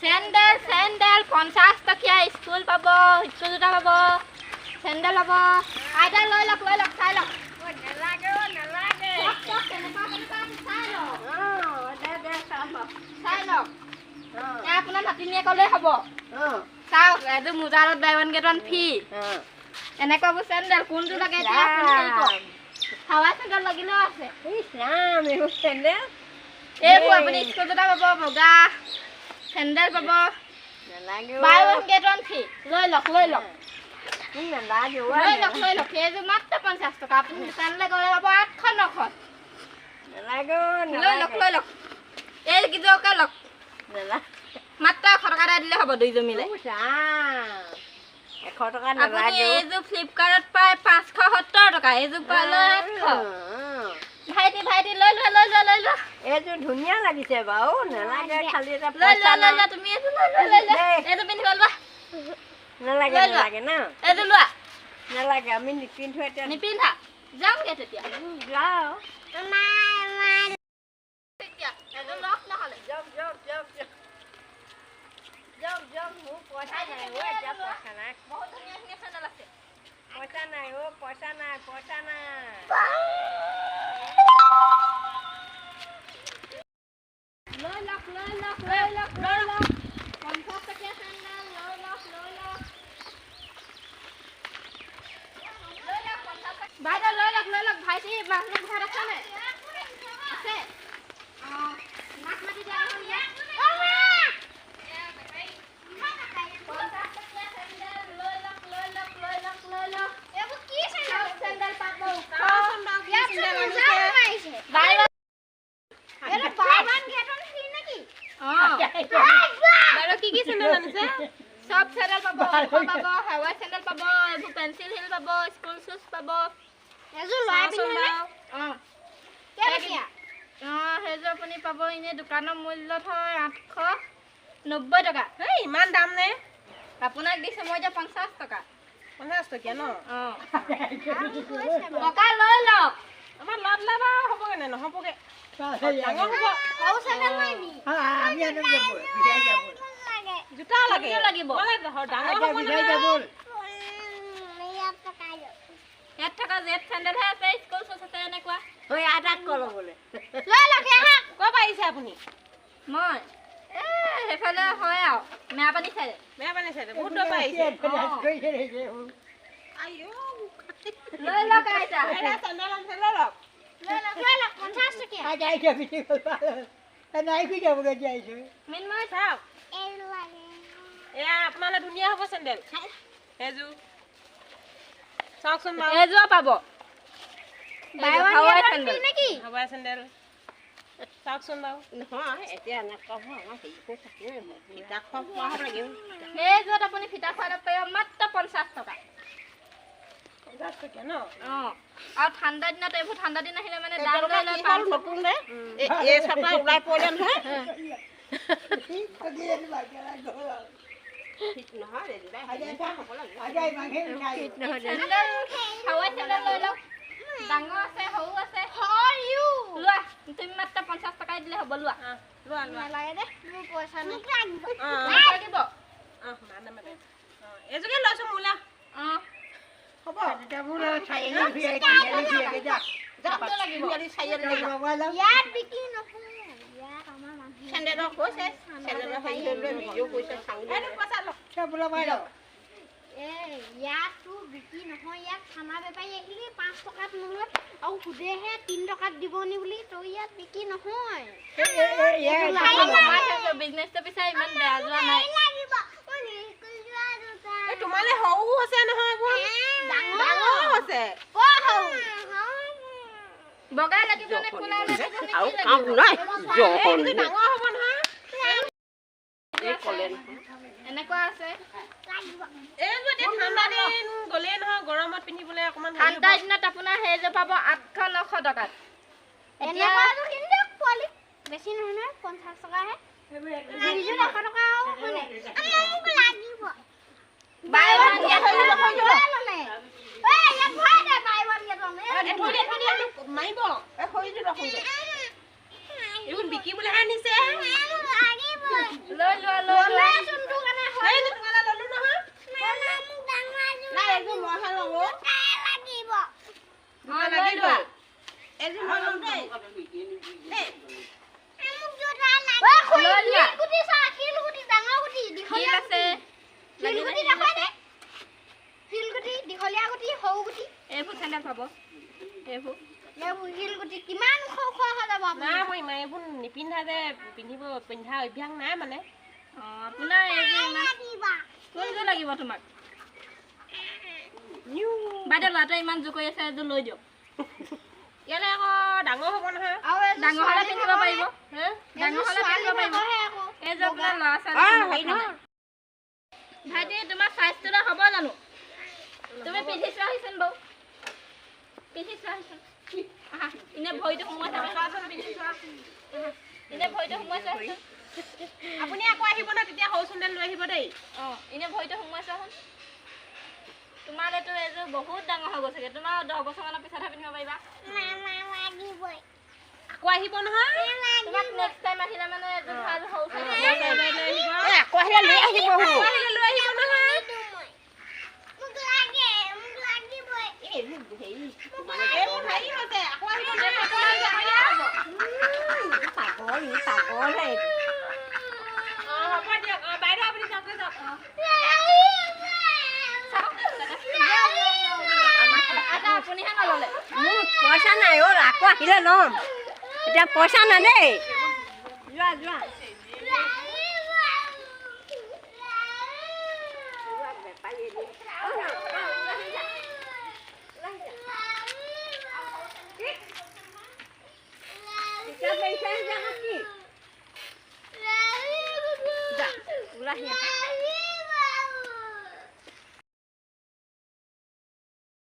Sandal sandal 50 টকীয়া school পাব, school জোতা পাব, চেণ্ডেল পাব। আইতা লৈ লওক, লৈ লওক, চাই লওক। চাই লওক, আপোনাৰ নাতিনীয়েকলেই হ'ব। চাওক, এইযোৰ মোজাৰ লগত buy one get one free. এনেকুৱাবোৰ চেণ্ডেল কোনটো লাগে এতিয়া আপুনি হেৰি কৰক। হাৱা চেণ্ডেল লাগিলেও আছে। এইবোৰ আপুনি স্কুল জোতা পাব, বগা চেণ্ডেল পাব, buy one get one free. লৈ লওক, লৈ লওক, লৈ লওক, লৈ লওক। সেইযোৰ মাত্ৰ 50 টকা। আপুনি দোকানলৈ গ'লে পাব 800 900। লৈ লওক, লৈ লওক, এইকেইযোৰকে লওক। মাত্ৰ 100 টকা এটা দিলে হ'ব দুইযোৰ মিলে। 100 টকা। আপুনি এইযোৰ ফ্লিপকাৰ্টত পায় 570 টকা, এইযোৰ পালে 800। ভাইটি, ভাইটি, লৈ লোৱা, লৈ লোৱা, লৈ লোৱা। এইযোৰ ধুনীয়া লাগিছে বাৰু, নালাগে, খালি এটা। লৈ লোৱা, লৈ লোৱা, তুমি এইযোৰ লৈ লোৱা, লৈ লোৱা, এইযোৰ পিন্ধিব লোৱা। নালাগে, নালাগে ন। এইযোৰ লোৱা। নালাগে, আমি নিপিন্ধো এতিয়া। নিপিন্ধা? যাওঁগে তেতিয়া। যাওঁ। এইযোৰ লওক নহ'লে। যাওক, যাওক, যাওক, যাওক, যাওক। মোৰ পইচা নাই অ', এতিয়া পইচা নাই। বহুত ধুনীয়া ধুনীয়া চেণ্ডেল আছে। পইচা নাই অ', পইচা নাই, পইচা নাই। লৈ লওক, লৈ লওক, লৈ লওক, লৈ লওক। 50 টকীয়া চেণ্ডেল লৈ লওক, লৈ লওক, লৈ লওক। 50। বাইদেউ, লৈ লওক, লৈ লওক। ভাইটি, মানুহ ঘৰত আছে নে? আছে। অঁ, মাক মাতি দিয়া দেখোন ইয়াত। 50 টকীয়া চেণ্ডেল লৈ লওক, লৈ লওক, লৈ লওক, লৈ লওক। চব চেণ্ডেল পাব। বাই বাৰু, কি কি চেণ্ডেল আনিছে? চব চেণ্ডেল পাব, ওখ পাব, হাৱাই চেণ্ডেল পাব, এইবোৰ পেঞ্চিল হিল পাব, স্কুল শ্বুজ পাব। অঁ অঁ, সেইযোৰ আপুনি পাব এনেই দোকানৰ মূল্যত হয় 890 টকা। এই ইমান দাম নে? আপোনাক দিছোঁ মই এতিয়া 50 টকা। 50 টকীয়া ন? অঁ ককা, লৈ লওক। আমাৰ ল'ৰা বাৰু হ'বগে নে নহ'বগে? ডাঙৰ হ'ব। জোতা লাগে। লাগিব। ডাঙৰ হ'ব নহয়। ইয়াত থকা জেট চেণ্ডেলহে আছে, স্কুল শ্বুজ আছে এনেকুৱা। ক'ৰ পৰা আহিছে আপুনি? মই এই সেইফালে হয় আৰু মেৰাপানী চাইডে। মেৰাপানী চাইডে, বহুত দূৰৰ পৰা আহিছে। লৈ লওক আইতা। চেণ্ডেল আনিছে, লৈ লওক। মৃন্ময়। চাওক, এয়া আপোনালৈ ধুনীয়া হ'ব চেণ্ডেল সেইযোৰ। চাওকচোন বাৰু। এইযোৰ পাব হাৱাই চেণ্ডেল। হাৱাই চেণ্ডেল, চাওকচোন বাৰু। নহয়, এতিয়া এনেকুৱা হ'ব, আমাৰ হেৰি কৰি থাকিব, ফিটা খোৱা পোৱা হ'ব লাগিব। সেইযোৰত আপুনি ফিটা খুৱাই পাৰিব মাত্ৰ 50 টকা। 50 টকীয়া ন? অঁ, আৰু ঠাণ্ডা দিনত এইবোৰ, ঠাণ্ডা দিন আহিলে মানে দাম লৈ লয়। নতুন নে এই চাপা ওলাই পৰিলে নহয়? নহয়, চেণ্ডেল, হাৱাই চেণ্ডেল লৈ লওক। ডাঙৰ আছে, সৰু আছে, লোৱা তুমি। মাত্ৰ 50 টকাই দিলে হ'ব, লোৱা। লোৱা, লোৱা। লাগিব। অঁ, এইযোৰকে লৈছোঁ মোলা। অঁ। হ'ব। লাগিব। চেণ্ডেলৰ কৈছে, চেণ্ডেলৰ হেৰি হৈ পেলাই নিজেও কৈছে। এইটো পইচা লওক। ইয়াততো বিক্ৰী নহয়। ইয়াত চানা বেপাৰী আহিলে 5 টকাত নলয় আৰু সোধেহে 3 টকাত দিবনি বুলি। তই ইয়াত বিক্ৰী নহয়। বিজনেছটো পিছে ইমান বেয়া যোৱা নাই। এই তোমালে সৰু হৈছে নহয় এইবোৰ, ডাঙৰ হৈছে। বগা লাগিব নে ক'লা লাগিব নে? আৰু কি কাম লাগিব? নাই। এইটো ডাঙৰ হ'ব নহয়। এই ক'লে নহয়। এনেকুৱা আছে। এইযোৰ এতিয়া ঠাণ্ডা দিন গ'লেই নহয়, গৰমত পিন্ধিবলৈ অকণমান হেৰি হ'ব। ঠাণ্ডা দিনত আপোনাৰ সেইযোৰ পাব 800 900 টকাত এতিয়া। পোৱালি বেছি নহয় নহয়, 50 টকাহে দুইযোৰ, 100 টকা আৰু হয়নে? Buy one get one. থৈ দিয়া, থৈ দিয়া, মাৰিব। এই সৰিযোৰ ল, সৰিযোৰ। এইবোৰ বিকিবলৈহে আনিছে। লৈ লোৱা, লৈ লোৱা। পাব এইবোৰ। এইবোৰ শিলগুটি কিমান ওখ ওখ হৈ যাব আপুনি। নাই, মই ইমান এইবোৰ নিপিন্ধা যে, পিন্ধিব পিন্ধা অভ্যাস নাই মানে। অঁ, আপোনাৰ এইযোৰ ইমান, কোনযোৰ লাগিব তোমাক? বাইদেউ, ল'ৰাটোৱে ইমান জোৰ কৰি আছে, এযোৰ লৈ দিয়ক। ইয়ালে আকৌ ডাঙৰ হ'ব নহয়। আৰু এযোৰ ডাঙৰ হ'লে ছোৱালী পিন্ধিব পাৰিব। হে? ডাঙৰ হ'লে ছোৱালী পিন্ধিব পাৰিব। ভাগৰহে আকৌ। এইযোৰ আপোনাৰ ল'ৰা ছোৱালী অঁ, কোনো হেৰি কথা নাই। নহয়। ভাইটি, তোমাৰ চাইজটোলৈ হ'ব জানো? তুমি পিন্ধি চোৱাহিচোন বাৰু, পিন্ধি চোৱাহিচোন। আহা, এনে ভৰিটো সোমোৱাই চাবা। চোৱাচোন, পিন্ধি চোৱা। এনে ভৰিটো সোমোৱাই চোৱাচোন। আপুনি আকৌ আহিব ন, তেতিয়া সৰু চেণ্ডেল লৈ আহিব দেই। অঁ, এনে ভৰিটো সোমোৱাই চোৱাচোন। তোমালৈতো এইযোৰ বহুত ডাঙৰ হৈ গৈছেগৈ, তোমাৰ 10 বছৰমানৰ পিছতহে পিন্ধিব পাৰিবা। লাগিবই। আকৌ আহিব নহয়। তোমাক নেক্সট টাইম আহিলে মানে এযোৰ ভাল সৰু চেণ্ডেল লৈ আহিব। এই আকৌ আহিলে লৈ আহিব। আকৌ আহিলে লৈ আহিব নহয়। মোক লাগে, মোক লাগিবই। এইবোৰ হেৰি এইবোৰ হেৰি হৈছে, আকৌ আহিব নহয়, আকৌ আহিব। পাগল, ই পাগল হে এইটো। অঁ, হ'ব দিয়ক। অঁ, বাইদেউ, আপুনি যাওকগৈ, যাওক। চাওক, আইতা, আপুনিহে নল'লে। মোৰ পইচা নাই অ', আকৌ আহিলে ল'ম, এতিয়া পইচা নাই দেই। যোৱা যোৱা। যা, ওলাই আহি।